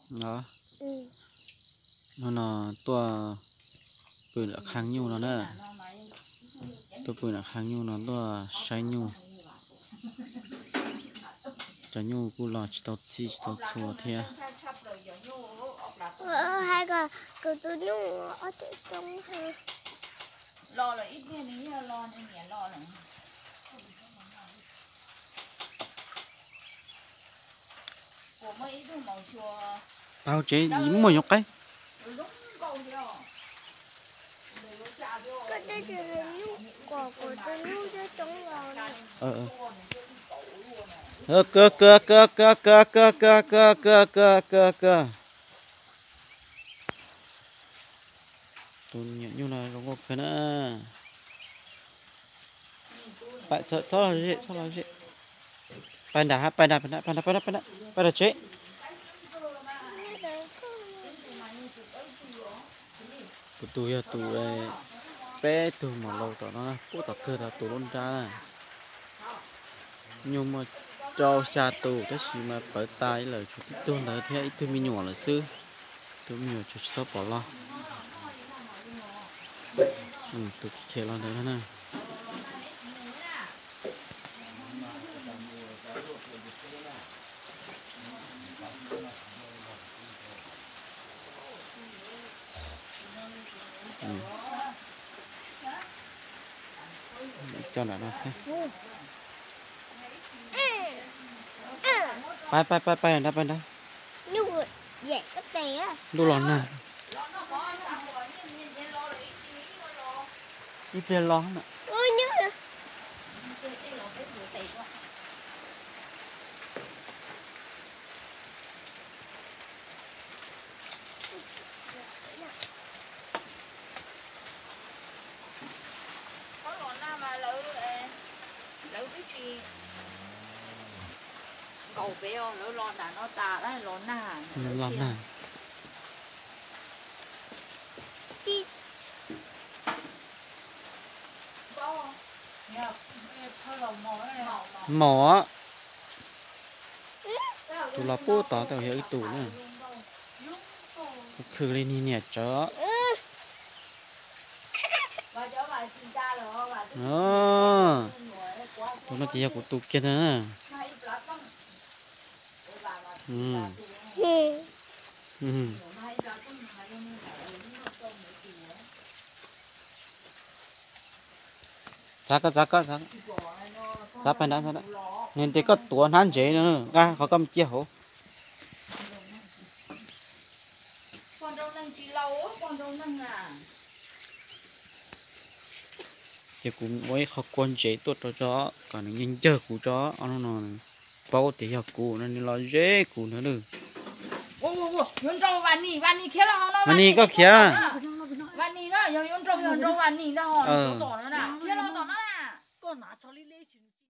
Os, hnub no tuaj pw nram qhov nyuj no na, tuaj pw nram qhov nyuj no tuaj saib nyuj. Cov nyuj kuj los tsis tau txhij tsis tau txhua thiab. Hais kom tus nyuj ob tug coob heev. Pab hauv tsev muaj yoov qaib. Kawg kawg kawg kawg kawg kawg kawg kawg kawg kawg kawg kawg. Tus me nyuam nyuj no zoo nkauj kawg na. Pab, txhob, txhob los zem, txhob los zem. Pab nram, pab nram, pab nram, pab nram, pab nram, pab nram tsev. Kuv tus yog tus peb tug mos laus tom no, puag tom kawg tau tus lub nrab na. Nyuj muaj rau xya tus tab sis mas pawv tas lawm, tshuav tib tug ntawd thiab ib tug me nyuam lawm xwb. Tus me nyuam tseem tsis tau pom los. Tus khiav los ntawd na. Coj nram no thiab. Pab, pab, pab, pab nrad, pab nrad. Ntuj los nag. Ib pliag los na. Lawv twb tsis nkaum pem os, lawv los nram no tas los nag. Los nag. Maum, tus los puag tod tau yog ib tus na. Khwv li niag niam tsawv. Tus no ces yog kuv tus kiag ntag na. Txav koj, txav koj, txav koj. Txav pais nrad, nws ntes koj tuav hnab ntsev no, nqa qhov koj mus cia hauv. Ces kuv ua ib qho kua ntsev tuaj rau tso, kom nws ncawg ncawg kuv tso, ob hnub no paub tias yog kuv no, nws los zeb kuv ntag. Vas Nis, koj khiav.